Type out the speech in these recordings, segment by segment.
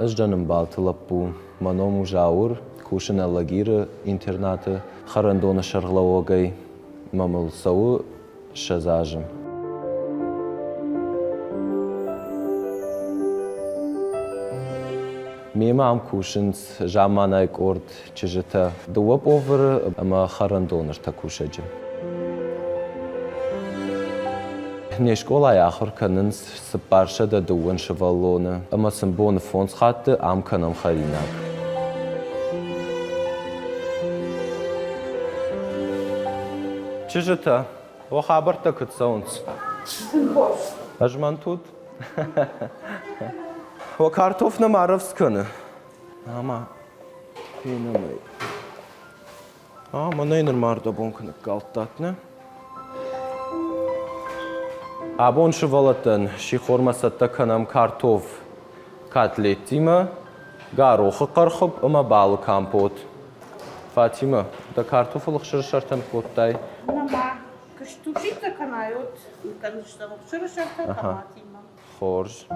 Ӕз дӕн ӕмбалты лӕппу. Мӕ ном у Зауыр, кусын Алагиры интернаты хӕрӕндоны сӕргълӕууӕгӕй. Мӕ мыл цӕуы 20 азы. Мемӕ ам кусынц замманайы къорд чызджытӕ, дыууӕ пъовыры ӕмӕ хӕрӕндоны ӕртӕ кусӕджы. Не скъолайы ахуыр кӕнынц 430 сывӕллоны ӕмӕ сын боны фондз хатты ам кӕнӕм хӕринаг. Чызджытӕ, уӕ хабӕрттӕ куыд цӕуынц? Ӕзмӕнтут? Уӕ картоф нӕм арӕвдз кӕны. Ӕмӕ фенӕм ӕй. А, мӕнӕй нырма ӕрдӕбон куы ныккалдтат, нӕ? Абон сывӕллӕттӕн сихормӕ цӕттӕ кӕнӕм картоф котлеттимӕ, горохы хъӕрхып ӕмӕ балы компот. Фатимӕ, дӕ картофыл ӕхсырысӕртӕ ныккодтай? Нӕма. Куы кӕнай, уӕд ныккӕндзыстӕм ӕхсырысӕртӕ томатимӕ. Хорз.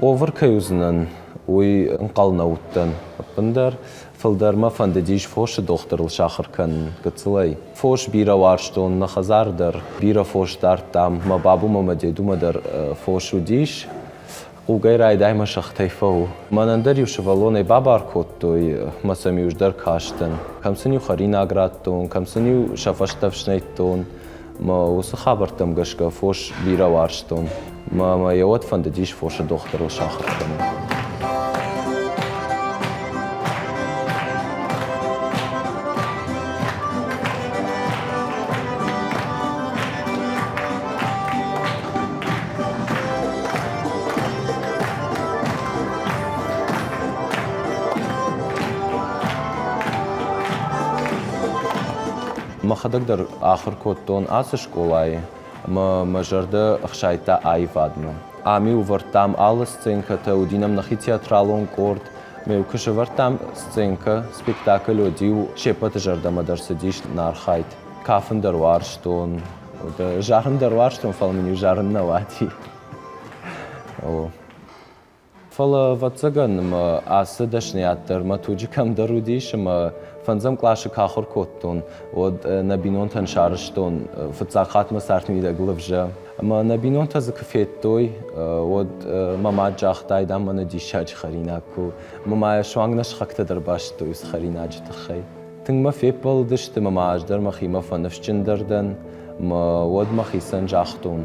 Повар кӕй уыдзынӕн, уый ӕнхъӕл нӕ уыдтӕн ӕппындӕр. Фылдӕр мӕ фӕндыдис фосы дохтырыл сахуыр кӕнын гыццылӕй. Фос бирӕ уарзтон, нӕ хӕдзар дӕр бирӕ фос дардтам, мӕ бабумӕ мӕ дедумӕ дӕр фос уыдис. Хъугӕй райдай мӕ сӕгътӕй фӕу. Мӕнӕн дӕр-иу сывӕллонӕй бабар кодтой, мӕ сӕм-иу ӕз дӕр кастӕн. Кӕм сын-иу хӕринаг радтон, кӕм сын-иу сӕ фӕстӕ ӕфснайдтон. Мӕ уыцы хабӕрттӕм гӕсгӕ фос бирӕ уарзтон. Мӕ мӕ йӕ уӕд фӕндыдис фосы дохтырыл сахуыр кӕнын. Мӕхӕдӕг дӕр ахуыр кодтон ацы скъолайы ӕмӕ мӕ зӕрдӕ ӕхсайдта аивадмӕ. Ам-иу ӕвӕрдтам алы сценкӕтӕ, уыди нӕм нӕхи театралон къорд. Ме-иу куы сӕвӕрдтам сценкӕ, спектакль, уӕд-иу се ппӕты зӕрдӕмӕ дӕр цыдис нӕ архайд. Кафын дӕр уарзтон, зарын дӕр уарзтон, фӕлӕ мын-иу зарын нӕ уади. О. Фӕлӕ, ӕвӕццӕгӕн, мӕ ацы дӕсныйад дӕр мӕ туджы кӕмдӕр уыдис ӕмӕ фӕндзӕм къласы куы ахуыр кодтон, уӕд нӕ бинонтӕн сарӕзтон фыццаг хатт мӕ цардмидӕг лывзӕ. Ӕмӕ нӕ бинонтӕ дзы куы федтой, уӕд мӕ мад загъта, дам, мӕнӕ диссаджы хӕринаг куы у. Ӕмӕ ма йӕ суанг нӕ сыхӕгтӕ дӕр базыдтой уыцы хӕринаджы тыххӕй. Тынг мӕ феппӕлыдысты ӕмӕ ма ӕз дӕр мӕхимӕ фӕныфсджындӕр дӕн. Ӕмӕ уӕд мӕхицӕн загътон,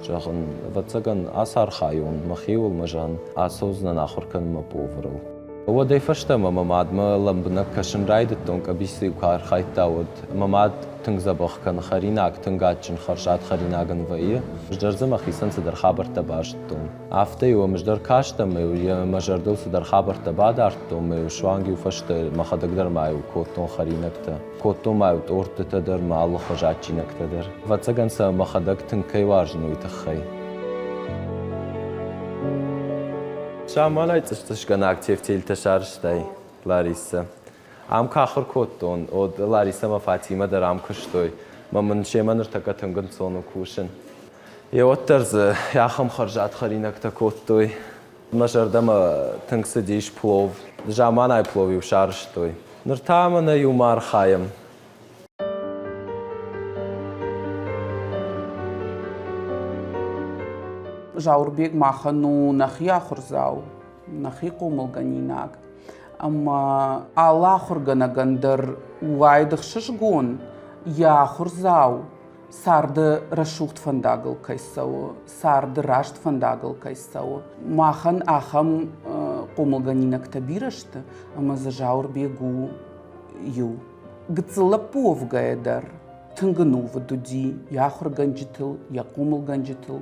зӕгъын, ӕвӕццӕгӕн, ацархайон мӕхиуыл мӕ зӕгъын, ацӕудзынӕн ахуыр кӕнынмӕ поварыл. Уӕдӕй фӕстӕмӕ мӕ мадмӕ лӕмбынӕг кӕсын райдыдтон, къӕбицы-иу куы архайдта, уӕд. Мӕ мад тынг дзӕбӕх кӕны хӕринаг, тынг адджын хӕрзад хӕринаг ын вӕййы. Ӕз дӕр дзы мӕхицӕн цыдӕр хабӕрттӕ базыдтон. Афтӕ-иу ӕм ӕз дӕр кастӕн ӕмӕ-иу йӕ мӕ зӕрдыл цыдӕр хабӕрттӕ бадардтон, ӕмӕ-иу суанг-иу фӕстӕ мӕхӕдӕг дӕр ма-иу кодтон хӕринӕгтӕ. Кодтон ма-иу тъорттытӕ дӕр, мӕ алыхуыз адджинӕгтӕ дӕр. Ӕвӕццӕгӕн сӕ мӕхӕдӕг тынг кӕй уарзын, уый тыххӕй. Заманай цъысцъысгӕнаг тефтелтӕ сарӕзтай, Ларисӕ. Ам куы ахуыр кодтон, уӕд Ларисӕ ӕмӕ Фатимӕ дӕр ам куыстой. Мӕ мын семӕ ныртӕккӕ тынг ӕнцон у кусын. Йе уӕддӕр дзы ахӕм хӕрзад хӕринӕгтӕ кодтой. Мӕ зӕрдӕмӕ тынг цыдис плов. Заманай плов-иу сарӕзтой. Ныр та мӕнӕ иумӕ архайӕм. Зауырбег махӕн у нӕхи ахуырдзау, нӕхи хъомылгӕнинаг. Ӕмӕ алы ахуыргӕнӕгӕн дӕр уайд ӕхсызгон йӕ ахуырдзау царды рӕсугъд фӕндагыл кӕй цӕуы, царды раст фӕндагыл кӕй цӕуы. Махӕн ахӕм хъомылгӕнинӕгтӕ бирӕ сты, ӕмӕ дзы Зауырбег у иу. Гыццыл лӕппу уӕвгӕйӕ дӕр тынг ӕнувыд уыди йӕ ахуыргӕнджытыл, йӕ хъомылгӕнджытыл.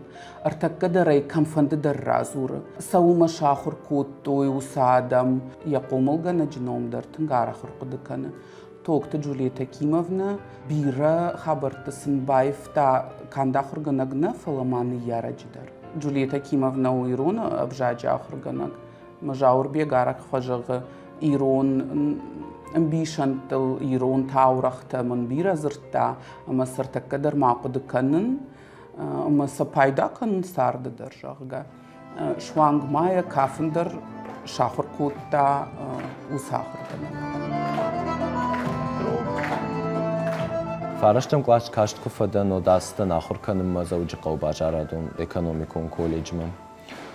Ӕртӕккӕ дӕр ӕй кӕмфӕнды дӕр радзуры. Цӕуыл мӕ сахуыр кодтой уыцы адӕм, йӕ хъомылгӕнӕджы ном дӕр тынг арӕх ӕрхъуыды кӕны. Токты Джульетта Кимовна бирӕ хабӕртты сын баивта канд ахуыргӕнӕг нӕ, фӕлӕ ма ныййарӕджы дӕр. Джульетта Кимовна у ирон ӕвзаджы ахуыргӕнӕг. Зауырбег арӕх фӕзӕгъы ирон ӕмбисӕндтыл, ирон таурӕгътӕ мын бирӕ дзырдта, ӕмӕ сӕ ӕртӕккӕ дӕр ма хъуыды кӕнын ӕмӕ сӕ пайда кӕнын царды дӕр, зӕгъгӕ. Суанг ма йӕ кафын дӕр сахуыр кодта уыцы ахуыргӕнӕг. Фарӕстӕм кълас каст куы фӕдӕн, уӕд ацыдтӕн ахуыр кӕнынмӕ Дзӕуджыхъӕуы базарадон экономикон колледжмӕ.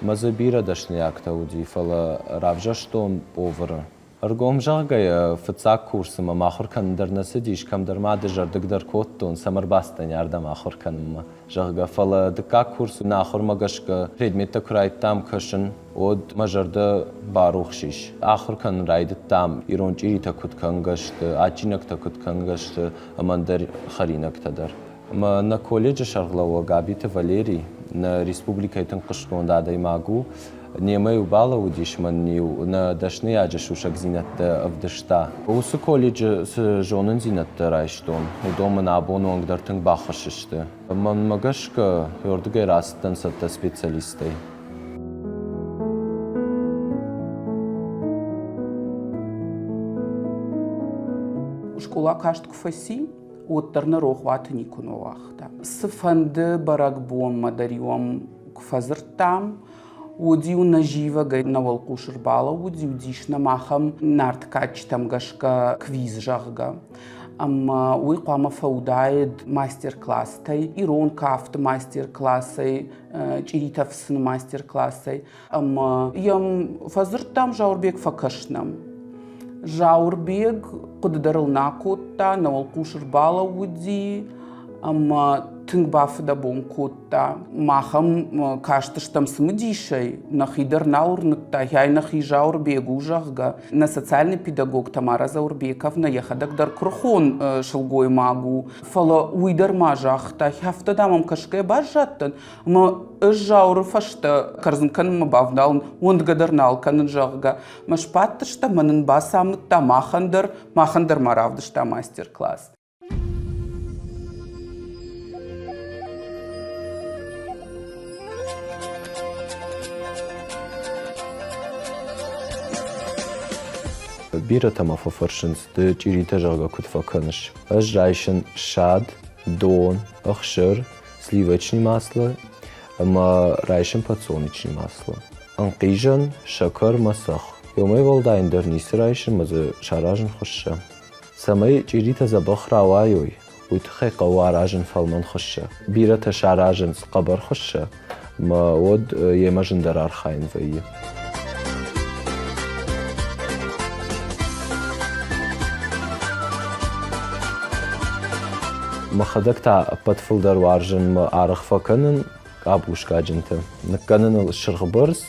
Мӕ дзы бирӕ дӕсныйӕгтӕ уыди, фӕлӕ равзӕрстон повары. Ӕргом зӕгъгӕйӕ, фыццаг курсы мӕм ахуыр кӕнын дӕр нӕ цыдис, кӕмдӕр ма дызӕрдыг дӕр кодтон, цӕмӕ ӕрбацыдтӕн ардӕм ахуыр кӕнынмӕ, зӕгъгӕ. Фӕлӕ дыккаг курсы нӕ ахуырмӕ гӕсгӕ предметтӕ куы райдыдтам кӕсын, уӕд мӕ зӕрдӕ барухс ис. Ахуыр кӕнын райдыдтам, ирон чъиритӕ куыд кӕнгӕ сты, адджинӕгтӕ куыд кӕнгӕ сты ӕмӕ ӕндӕр хӕринӕгтӕ дӕр. Ӕмӕ нӕ колледжы сӕргълӕууӕг Абиты Валери нӕ республикӕйы тынг хъуыстгонд адӕймаг у. Немӕ-иу балӕууыдис, мӕн-иу нӕ дӕсныйаджы сусӕгдзинӕдтӕ ӕвдыста. Уыцы колледжы цы зонындзинӕдтӕ райстон, уыдон мын абоны онг дӕр тынг баххуыс сты. Мӕнмӕ гӕсгӕ, уырдыгӕй рацыдтӕн цӕттӕ специалистӕй. Скъола каст куы фӕци, уӕддӕр нӕ рохуаты никуы ныууагъта. Цыфӕнды бӕрӕгбонмӕ дӕр-иу ӕм куы фӕдзырдтам, уӕд-иу нӕ зивӕгӕй нӕ уӕлхъус ӕрбалӕууыди, уыдис нӕм ахӕм нарт кадджытӕм гӕсгӕ квиз, зӕгъгӕ. Ӕмӕ уый хъуамӕ фӕуыдаид мастер-класстӕй, ирон кафты мастер-классӕй, чъиритӕ фыцыны мастер-классӕй. Ӕмӕ йӕм фӕдзырдтам, Зауырбег, фӕкӕс нӕм. Зауырбег хъуыды дӕр ыл нӕ кодта, нӕ уӕлхъус ӕрбалӕууыди ӕмӕ тынг бафыдӕбон кодта. Мах ӕм кастыстӕм цымыдисӕй, нӕхи дӕр нал уырныдта, хӕй нӕхи Зауырбег у, зӕгъгӕ. Нӕ социальный педагог Тамара Заурбековна йӕхӕдӕг дӕр куырыхон сылгоймаг у, фӕлӕ уый дӕр ма загъта, афтӕ дам ӕм кӕсгӕ баззадтӕн, ӕмӕ ӕз Зауыры фӕстӕ кӕрдзын кӕнынмӕ бавналын, уӕндгӕ дӕр нал кӕнын, зӕгъгӕ. Мӕ сбадтыстӕм, мӕ нын бацамыдта махӕн дӕр, махӕн дӕр ма равдыста мастер-класс. Бирӕтӕ мӕ фӕфӕрсынц, ды чъиритӕ, зӕгъгӕ, куыд фӕкӕныс. Ӕз райсын ссад, дон, ӕхсыр, сливочный масло ӕмӕ райсын подсолнечный масло. Ӕнхъизӕн, сӕкӕр мӕ цӕхх. Уымӕй уӕлдай ӕндӕр ницы райсын ӕмӕ дзы саразын хуыссӕ. Цӕмӕй чъиритӕ дзӕбӕх рауайой, уый тыххӕй хъӕуы аразын фӕлмӕн хуыссӕ. Бирӕтӕ саразынц хъӕбӕр хуыссӕ, ӕмӕ уӕд йемӕ зындӕр архайын вӕййы. Мӕхӕдӕг та ӕппӕт фылдӕр уарзын мӕ аргъ фӕкӕнын къабускаджынты. Ныккӕнын ыл сырхбырц,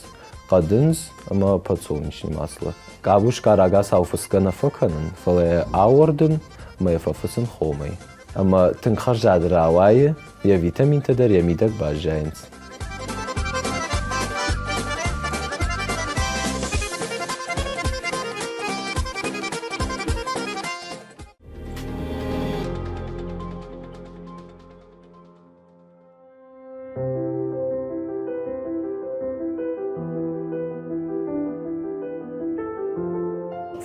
хъӕдындз ӕмӕ подсолнечный масло. Къабуска рагацау фыцгӕ нӕ фӕкӕнын, фӕлӕ йӕ ауӕрдын ӕмӕ йӕ фӕфыцын хомӕй. Ӕмӕ тынг хӕрзад рауайы, йӕ витаминтӕ дӕр йӕ мидӕг баззайынц.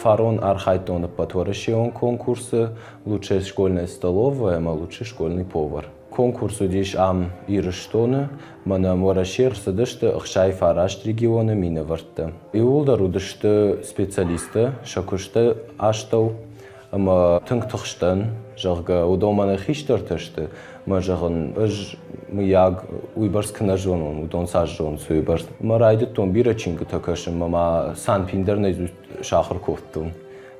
Фарон архайдтон ӕппӕтуӕрӕсеон конкурсы «Лучшая школьная столовая» ӕмӕ «Лучший школьный повар». Конкурс уыдис ам, Ирыстоны, мӕнӕ Уӕрӕсе ӕрцыдысты 69 регионы минӕвӕрттӕ. Иууылдӕр уыдысты специалисттӕ сӕ куысты астӕу ӕмӕ тынг тыхстӕн, зӕгъгӕ, уыдон мӕнӕ хистӕртӕ сты, мӕ зӕгъын, ӕз, мыййаг, уыйбӕрц куы нӕ зонон, уыдон цас зонынц, уыйбӕрц. Мӕ райдыдтон бирӕ чингуытӕ кӕсын, мӕ ма Санпин дӕр наизусть сахуыр кодтон.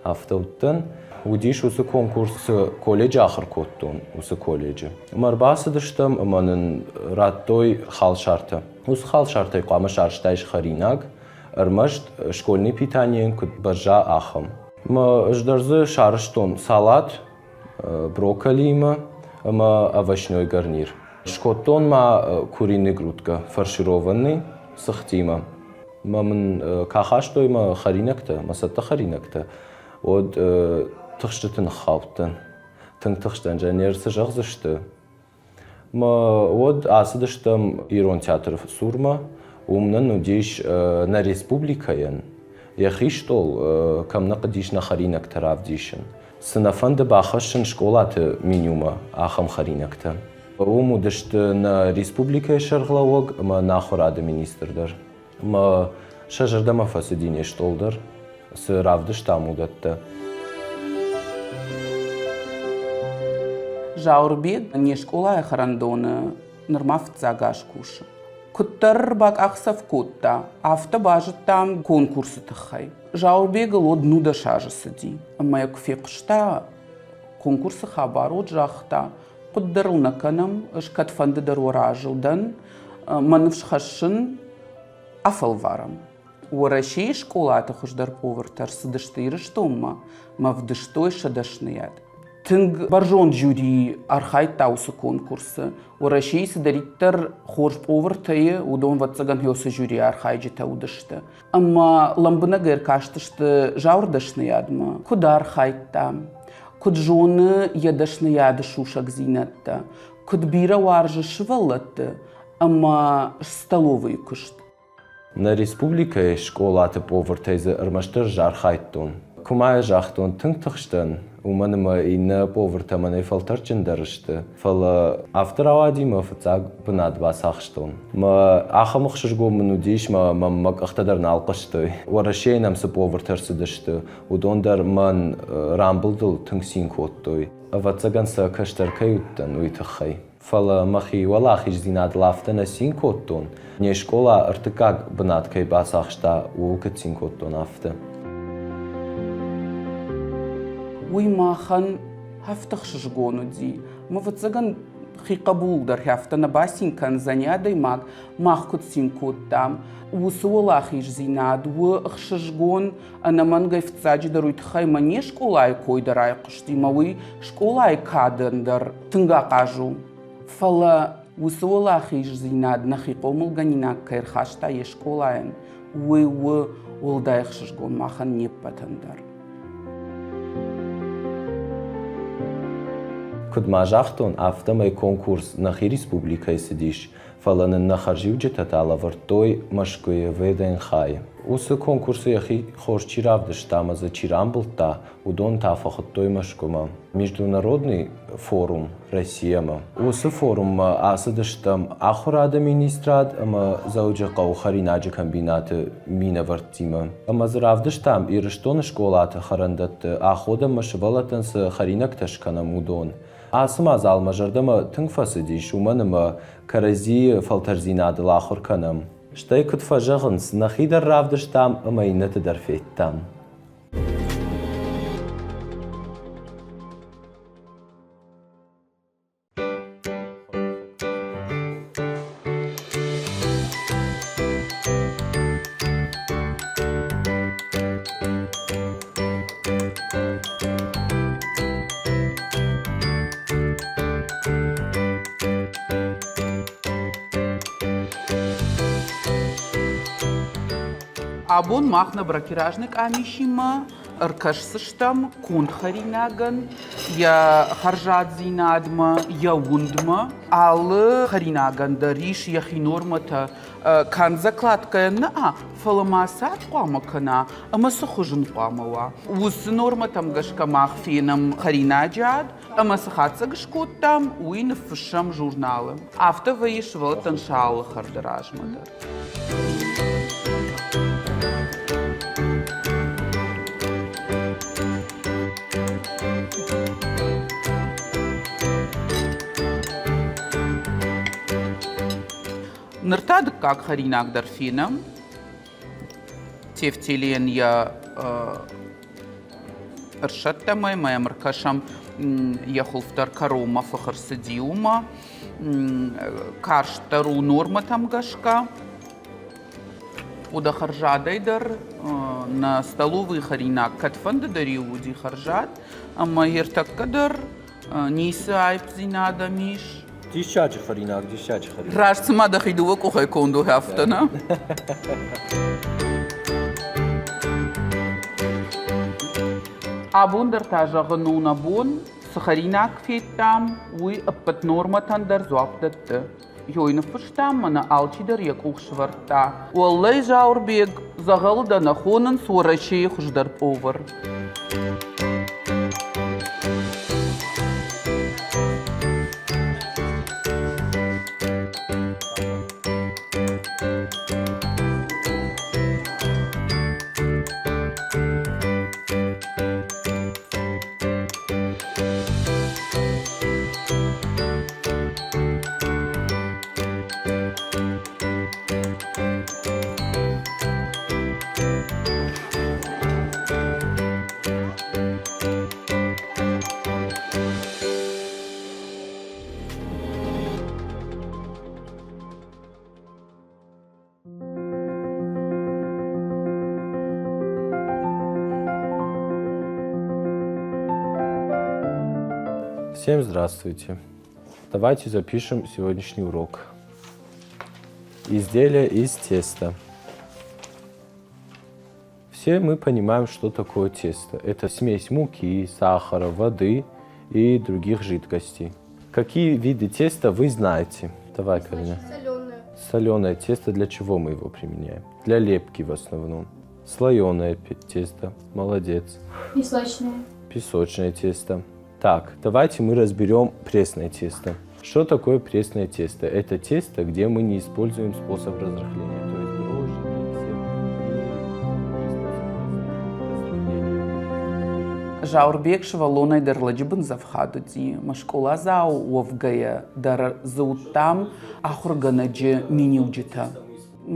Афтӕ уыдтӕн. Уыдис уыцы конкурс, цы колледжы ахуыр кодтон, уыцы колледжы. Ӕмӕ ӕрбацыдыстӕм ӕмӕ нын радтой халсартӕ. Уыцы халсартӕй хъуамӕ сарӕзтаис хӕринаг, ӕрмӕст школьный питанийӕн куыд бӕзза, ахӕм. Мӕ ӕз дӕр дзы сарӕзтон салат брокколиимӕ ӕмӕ овощной гарнир. Скодтон ма куриный грудка фаршированный цыхтимӕ. Мӕ мын кӕ хастой мӕ хӕринӕгтӕ, мӕ цӕттӕ хӕринӕгтӕ, уӕд тыхстыты ныххаудтӕн. Тынг тыхстӕн, не цы зӕгъдзысты. Мӕ уӕд ацыдыстӕм Ирон театры цурмӕ. Уым нын уыдис нӕ республикӕйӕн йӕхи стъол, кӕм нӕ хъуыдис нӕ хӕринӕгтӕ равдисын. Цы нӕ фӕнды бахӕссын скъолаты менюмӕ, ахӕм хӕринӕгтӕ. Уым уыдысты нӕ республикӕйы сӕргълӕууӕг ӕмӕ нӕ ахуырады министр дӕр. Ӕмӕ сӕ зӕрдӕмӕ фӕцыди не стъол дӕр, цы равдыстам, уыдӕттӕ. Зауырбег не скъолайы хӕрӕндоны нырма фыццаг аз кусы. Куыддӕр бакъахдзӕф кодта, афтӕ базыдтам конкурсы тыххӕй. Зауырбегыл уӕд 19 азы цыди, ӕмӕ йӕ куы фехъуыста, конкурсы хабар уӕд загъта, хъуыды дӕр ыл нӕ кӕнӕм, ӕз кӕдфӕнды дӕр уӕ разыл дӕн, мӕ ныфс хӕссын, афӕлварӕм. Уӕрӕсейы скъолаты хуыздӕр повартӕ ӕрцыдысты Ирыстонмӕ мӕ вдыстой сӕ дӕсныйад. Тынг бӕрзонд жюри архайдта уыцы конкурсы. Уӕрӕсейы цыдӕриддӕр хорз повартӕ и, уыдон, ӕвӕццӕгӕн, уыцы жюрийы архайджытӕ уыдысты. Ӕмӕ лӕмбынӕг ӕркастысты Зауыр дӕсныйадмӕ, куыд архайдта, куыд зоны йӕ дӕсныйады сусӕгдзинӕдтӕ, куыд бирӕ уарзы сывӕллӕтты ӕмӕ столовыйы куыст. Нӕ республикӕйы скъолаты повартӕй дзы ӕрмӕстдӕр ӕз архайдтон. Куы ма йӕ загътон, тынг тыхстӕн, уымӕн ӕмӕ иннӕ повартӕ мӕнӕй фӕлтӕрдджындӕр сты, фӕлӕ афтӕ рауади мӕ фыццаг бынат бацахстон. Мӕ ахӕм ӕхсызгон мын уыдис, мӕ мӕм мӕ къӕхтӕ дӕр нал хъуыстой. Уӕрӕсейы нӕм цы повартӕ ӕрцыдысты, уыдон дӕр мӕн рамбылдыл тынг цин кодтой. Ӕвӕццӕгӕн сӕ кӕстӕр кӕй уыдтӕн, уый тыххӕй. Фӕлӕ мӕхи уӕлахиздзинадыл афтӕ нӕ цин кодтон, не скъола ӕртыккаг бынат кӕй бацахста, ууыл куыд цин кодтон, афтӕ. Уый махӕн афтӕ хсызгон уыди. Мӕ ӕвӕццӕгӕн, хи хъӕбул дӕр афтӕ нӕ бацин кӕндзӕни адӕймаг, мах куыд цин кодтам. Уыцы уӕлахиздзинад у ӕхсызгон, ӕнӕмӕнгӕй фыццаджыдӕр уый тыххӕй мӕ не скъолайы кой дӕр айхъуысти, мӕ уый скъолайы кадӕн дӕр тынг ахъаз у. Фӕлӕ уыцы уӕлахиздзинад нӕхи хъомылгӕнинаг кӕй ӕрхаста йе скъолайӕн, уый у уӕлдай ӕхсызгон махӕн не ппӕтӕн дӕр. Куыд ма загътон, афтӕмӕй конкурс нӕхи республикӕйы цыдис, фӕлӕ нын нӕ хӕрзиуджытӕ та лӕвӕрдтой Мӕскуыйы ВДНХ-йы. Уыцы конкурсы йӕхи хорз чи равдыста ӕмӕ дзы чи рамбылдта, уыдон та фӕхуыдтой Мӕскуымӕ. Международный форум Россия-мӕ. Уыцы форуммӕ ацыдыстӕм Ахуырады министрад ӕмӕ Дзӕуджыхъӕуы хӕринаджы комбинаты минӕвӕрттимӕ. Ӕмӕ дзы равдыстам Ирыстоны скъолаты хӕрӕндӕтты аходӕнмӕ сывӕллӕттӕн цы хӕринӕгтӕ скӕнӕм, уыдон. Ацы мадзал мӕ зӕрдӕмӕ тынг фӕцыдис, уымӕн ӕмӕ кӕрӕдзийы фӕлтӕрдзинадыл ахуыр кӕнӕм. Стӕй куыд фӕзӕгъынц, нӕхи дӕр равдыстам ӕмӕ иннӕты дӕр федтам. Абон мах нӕ бракеражный къамисимӕ ӕркӕсдзыстӕм конд хӕринагӕн йӕ хӕрзаддзинадмӕ, йӕ уындмӕ. Алы хӕринагӕн дӕр ис йӕхи нормӕтӕ. Канд закладкӕйӕн нӕ, фӕлӕ ма цад хъуамӕ кӕна ӕмӕ цы хуызын хъуамӕ уа. Уыцы нормӕтӕм гӕсгӕ мах фенӕм хӕринаджы ад ӕмӕ цы хатдзӕг скодтам, уый ныффыссӕм журналы. Афтӕ вӕййы сывӕллӕттӕн сӕ алы хӕрды размӕ дӕр. Ныр та дыккаг хӕринаг дӕр фенӕм. Тефтелийӕн йӕ ӕрсӕттӕм ӕмӕ йӕм ӕркӕсӕм, йӕ хуылф дӕр кӕронмӕ фых ӕрцыди, уымӕ. Карст дӕр у нормӕтӕм гӕсгӕ. Удӕ хӕрзадӕй дӕр нӕ столовый хӕринаг кӕдфӕнды дӕр-иу уыди хӕрзад, ӕмӕ йе ртӕккӕ дӕр ницы аипдзинад ӕм ис. Диссаджы хӕринаг, диссаджы хӕринаг. Раст цыма дӕхи дыууӕ къухӕй конд у, афтӕ нӕ? Абон дӕр та зӕгъын у нӕ бон, цы хӕринаг федтам, уый ӕппӕт нормӕтӕн дӕр дзуапп дӕтты. Ёй ныффыстам, мӕнӕ алчидӕр йӕ къух сывӕрдта. Уӕллӕй, Зауырбег, дзӕгъӕл дӕ нӕ хонынц Уӕрӕсейы хуыздӕр повар. Всем здравствуйте. Давайте запишем сегодняшний урок. Изделие из теста. Все мы понимаем, что такое тесто. Это смесь муки, сахара, воды и других жидкостей. Какие виды теста вы знаете? Давай, Карина. Соленое. Соленое тесто для чего мы его применяем? Для лепки в основном. Слоеное тесто. Молодец. Песочное. Песочное тесто. Так, давайте мы разберем пресное тесто. Что такое пресное тесто? Это тесто, где мы не используем способ разрыхления, то есть дрожжи, миксер и способ разрыхления. Зауырбег сывӕллонӕй дӕр лӕджы бындзӕфхад уыди, мӕ скъоладзау уӕвгӕйӕ дӕр дзы уыдтам ахуыргӕнӕджы миниуджытӕ.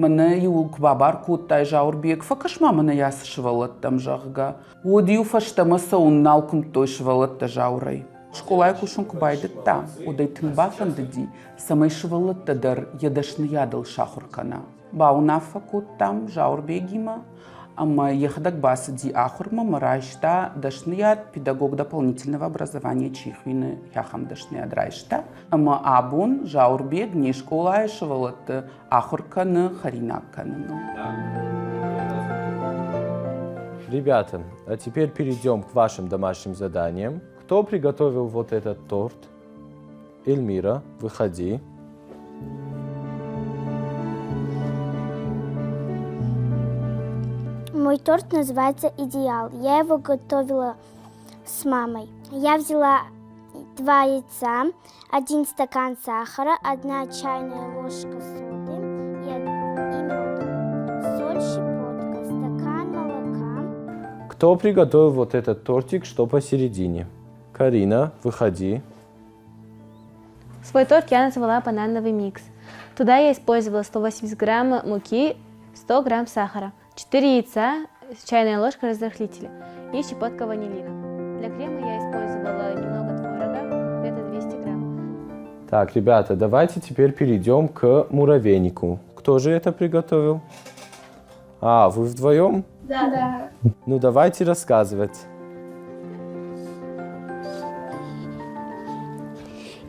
Мӕнӕ иуыл куы бабар кодтай, Зауырбег, фӕкӕс-ма мӕнӕ ацы сывӕллӕттӕм, зӕгъгӕ, уӕд-иу фӕстӕмӕ цӕуын нал куымдтой сывӕллӕттӕ Зауырӕй. Скъолайы кусын куы байдыдта, уӕд ӕй тынг бафӕндыди, цӕмӕй сывӕллӕттӕ дӕр йӕ дӕсныйадыл сахуыр кӕна. Бауынаффӕ кодтам Зауырбегимӕ ӕмӕ йӕхӕдӕг бацыди ахуырмӕ ӕмӕ райста дӕсныйад педагог дополнительного образования чи хуины, ахӕм дӕсныйад райста. Ӕмӕ абон Зауырбег не скъолайы сывӕллӕтты ахуыр кӕны хӕринаг кӕныныл. Ребята, а теперь перейдем к вашим домашним заданиям. Кто приготовил вот этот торт? Эльмира, выходи. Мой торт называется «Идеал». Я его готовила с мамой. Я взяла два яйца, один стакан сахара, одна чайная ложка соды и, и мед, соль, щепотка, стакан молока. Кто приготовил вот этот тортик, что посередине? Карина, выходи. Свой торт я назвала банановый микс. Туда я использовала 180 грамм муки, 100 грамм сахара, 4 яйца, чайная ложка разрыхлителя и щепотка ванилина. Для крема я использовала немного творога, где-то 200 грамм. Так, ребята, давайте теперь перейдем к муравейнику. Кто же это приготовил? А, вы вдвоем? Да. да. Ну, давайте рассказывать.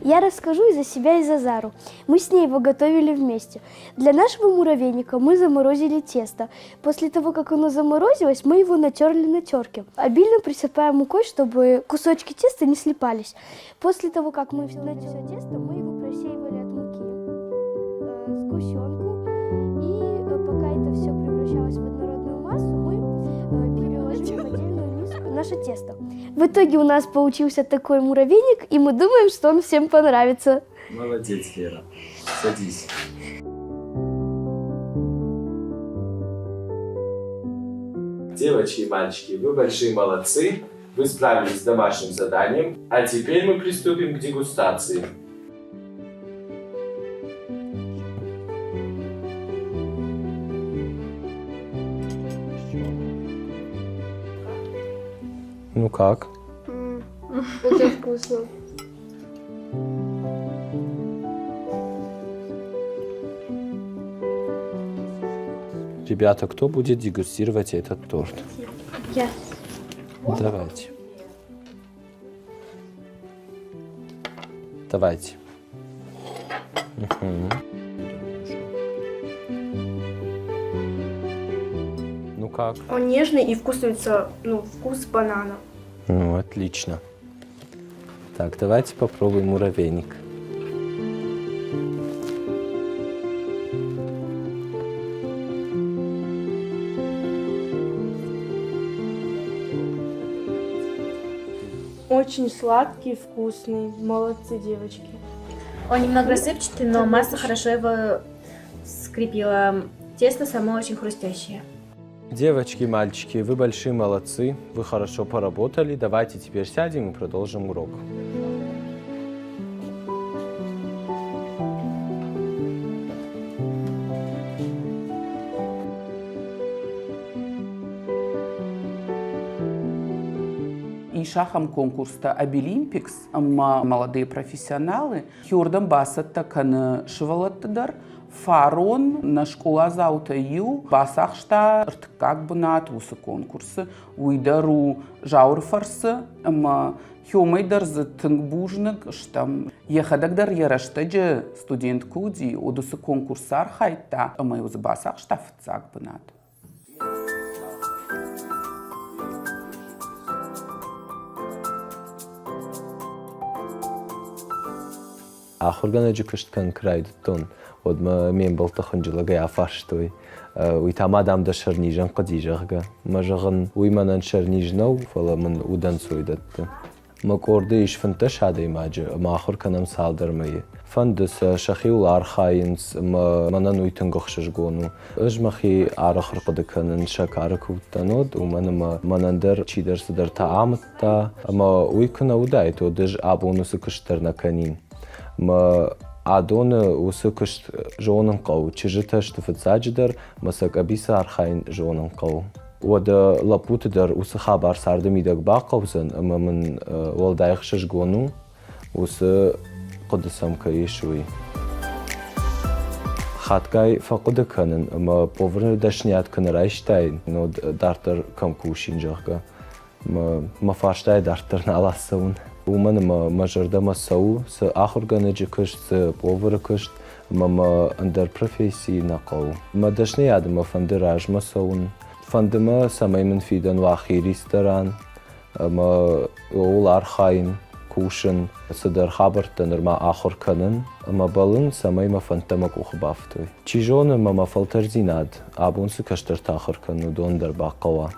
Я расскажу и за себя, и за Зару. Мы с ней его готовили вместе. Для нашего муравейника мы заморозили тесто. После того, как оно заморозилось, мы его натерли на терке. Обильно присыпаем мукой, чтобы кусочки теста не слипались. После того, как мы натерли тесто, мы его просеивали от муки, сгущенку. И пока это все превращалось в однородную массу, мы переложили в отдельную миску наше тесто. В итоге у нас получился такой муравейник, и мы думаем, что он всем понравится. Молодец, Лера. Садись. Девочки и мальчики, вы большие молодцы. Вы справились с домашним заданием. А теперь мы приступим к дегустации. Ну как? Очень вкусно. Ребята, кто будет дегустировать этот торт? Я. Давайте. Давайте. Мгм. Ну как? Он нежный и вкусуется, ну, вкус банана. Ну, отлично. Так, давайте попробуем муравейник. Очень сладкий, вкусный. Молодцы, девочки. Он немного рассыпчатый, но масса хорошо его скрепила. Тесто само очень хрустящее. Девочки, мальчики, вы большие молодцы, вы хорошо поработали. Давайте теперь сядем и продолжим урок. Ис ахӕм конкурстӕ Абилимпикс ӕмӕ Молодые профессионалы. Хиордӕм бацӕттӕ кӕны сывӕллӕтты дӕр, Фарон нӕ скъоладзаутӕй иу бацахста ӕртыккаг бынат уыцы конкурсы. Уый дӕр у Зауыры фӕрцы ӕмӕ Хёмӕй дӕр дзы тынг бузныг стӕм. Йӕхӕдӕг дӕр йӕ рӕстӕджы студент куы уыди, уӕд уыцы конкурсы архайдта ӕмӕ-иу дзы бацахста фыццаг бынат. Ахуыргӕнӕджы куыст кӕнын куы райдыдтон, уӕд мӕ ме мбӕлттӕ хынджылӕгӕй афарстой, уый та ма, дам, дӕ сӕрнизӕн хъуыди, зӕгъгӕ. Мӕ зӕгъын, уый мӕнӕн сӕрниз нӕу, фӕлӕ мын удӕнцой дӕтты. Мӕ къорды ис 15 адӕймаджы ӕмӕ ахуыр кӕнӕм цалдӕр мӕйы. Фӕнды сӕ, сӕхиуыл архайынц ӕмӕ мӕнӕн уый тынг ӕхсызгон у. Ӕз мӕхи арӕх ӕрхъуыды кӕнын, сӕ кары куы уыдтӕн, уӕд, уымӕн ӕмӕ мӕнӕн дӕр чидӕр цыдӕртӕ амыдта, ӕмӕ уый куы нӕ уыдаид, уӕд ӕз абон уыцы куыст дӕр нӕ кӕнин. Мӕ адоны уыцы куыст зонын хъӕуы. Чызджытӕ сты фыццаджыдӕр, мӕ сӕ къӕбицы архайын зонын хъӕуы. Уӕдӕ лӕппуты дӕр уыцы хабар царды мидӕг бахъӕудзӕн ӕмӕ мын уӕлдай ӕхсызгон у, уыцы хъуыды сӕм кӕй ис, уый. Хатгай фӕхъуыды кӕнын ӕмӕ повары дӕсныйад куы нӕ райстаин, уӕд дарддӕр кӕм кусин, зӕгъгӕ. Мӕ фарстайы дарддӕр нал ацӕуын. Уымӕн ӕмӕ мӕ зӕрдӕмӕ цӕуы, цы ахуыргӕнӕджы куыст, цы повары куыст, ӕмӕ мӕ ӕндӕр професси нӕ хъӕуы. Мӕ дӕсныйады мӕ фӕнды размӕ цӕуын. Фӕнды мӕ, цӕмӕй мын фидӕн уа хи ресторан ӕмӕ ууыл архайын, кусын, цыдӕр хабӕрттӕ нырма ахуыр кӕнын ӕмӕ бӕллын, цӕмӕй мӕ фӕндтӕ мӕ къухы бафтой. Чи зоны, мӕ мӕ фӕлтӕрдзинад абон цы кӕстӕртӕ ахуыр кӕнын, уыдон дӕр бахъӕуа.